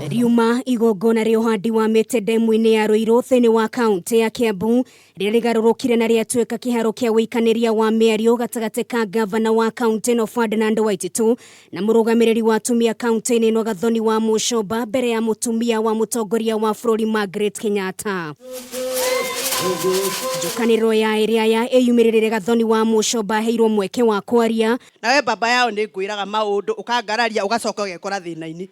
Riuma igongona rĩa ũhandi wa mĩtĩ ndemu-inĩ ya Ruiru thĩinĩ wa kaũntĩ ya Kiambu rĩrĩa rĩgarũrũkire na rĩatuĩka kĩharo kĩa ũikanĩria wa mĩario gatagatĩ ka ngavana wa kaũntĩ ĩno Ferdinand Waititu na mũrũgamĩrĩri wa atumia kaũntĩ-inĩ ĩno Gathoni wa Mũcomba mbere ya mũtumia wa mũtongoria wa bũrũri Margaret Kenyatta. Njũkanĩrĩro ya ĩrĩa ya ĩyumĩrĩrĩre Gathoni wa Mũcomba aheirwo mweke wa kwaria. Nawe baba yao nĩ ngwĩraga maũndũ ũkangararia ũgacoka ũgekora thĩna-inĩ.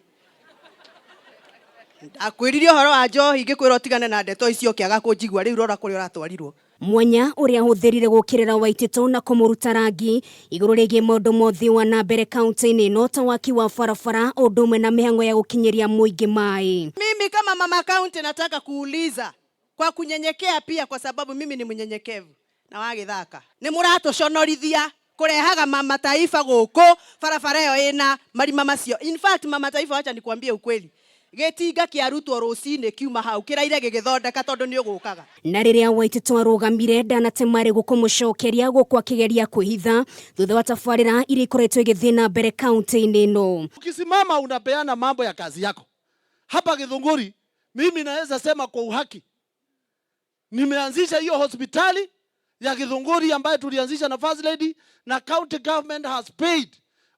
Ndakwĩrire ũhoro wa njohi ngĩkwĩra ũtigane na ndeto icio ũkĩaga kũnjigua rĩu rora kũrĩa ũratwarirwo. Mwanya ũrĩa ahũthĩrire gũkĩrĩra Waititũ na kũmũruta rangi igũrũ rĩgiĩ maũndũ ma ũthii wa na mbere kaunti-inĩ ĩno ta waki wa barabara ũndũ ũmwe na mĩhang'o ya gũkinyĩria mũingĩ maĩ. Mimi kama mama county nataka kuuliza kwa kunyenyekea pia kwa sababu mimi ni mnyenyekevu na wa gĩthaka. Nĩ mũratũconorithia kũrehaga mama taifa gũkũ barabara ĩyo ĩna marima macio. In fact mama taifa, wacha nikuambie ukweli, gĩtinga kĩarutwo rũcinĩ kiuma hau kĩraire gĩgĩthondeka tondũ nĩ ũgũkaga. Na rĩrĩa Waititũ arũgamire ndanate marĩgũ kũmũcokeria gũkũ akĩgeria kwĩhitha thutha wa tabarĩra iria ikoretwo igĩthiĩ na mbere kaunti-inĩ ĩno. Ukisimama unapeana mambo ya kazi yako. Hapa Githunguri mimi naweza sema kwa uhaki, nimeanzisha hiyo hospitali ya Githunguri ambayo tulianzisha na First Lady, na county government has paid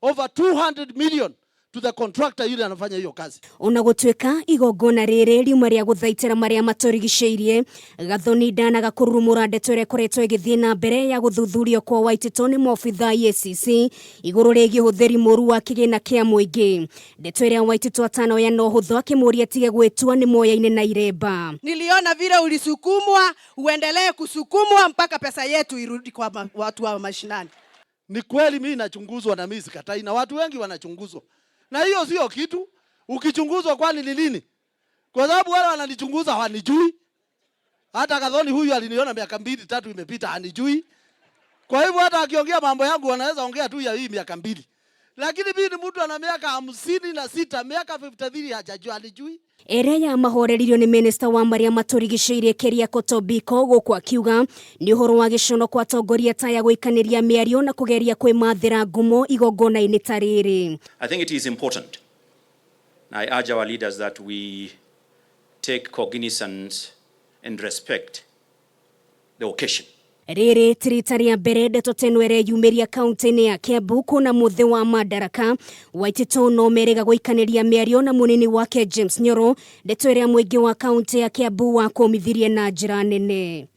over 200 million to the contractor yule anafanya hiyo kazi. Ona gũtuĩka igongona rĩrĩ riuma rĩa gũthaitĩra marĩa matũrigicĩirie, Gathoni ndanaga kũrurumũra ndeto ĩrĩa ĩkoretwo ĩgĩthiĩ na mbere ya gũthuthurio kwa Waititũ nĩ maobitha EACC igũrũ rĩgiĩ ũhũthĩri mũru wa kĩgĩna kĩa mũingĩ. Ndeto ĩrĩa Waititũ atanoya na ũhũthũ akĩmũria atige gwĩtua nĩ moyaine na iremba. Niliona vile ulisukumwa, uendelee kusukumwa mpaka pesa yetu irudi kwa watu wa mashinani. Ni kweli mimi nachunguzwa na mimi sikatai, na watu wengi wanachunguzwa. Na hiyo sio kitu. Ukichunguzwa kwani ni nini? Kwa sababu wale wananichunguza hawanijui. Hata Gathoni huyu aliniona miaka 2 3 imepita hanijui. Kwa hivyo hata akiongea mambo yangu wanaweza ongea tu ya hii miaka 2. Lakini mimi ni mtu ana miaka 56, miaka 53 hajajua, hanijui. Ĩrĩa ya mahoreririo nĩ minista wa marĩa matũrigicĩirie Keriako Tobiko gũkũ akiuga nĩ ũhoro wa gĩcono kwa atongoria ta ya gũikanĩria mĩario na kũgeria kwĩmathĩra ngumo igongona-inĩ ta rĩrĩ. I think it is important. I urge our leaders that we take cognizance and respect the occasion. Rĩrĩ ti rita rĩa mbere ndeto ta ĩno ĩreyumĩria kaunti-inĩ ya Kiambu kuona mũthĩ wa Madaraka Waititũ no merĩga gũikanĩria mĩario na mũnini wake James Nyoro, ndeto ĩrĩa mũingĩ wa kaunti ya Kiambu wakũmithirie na njĩra nene.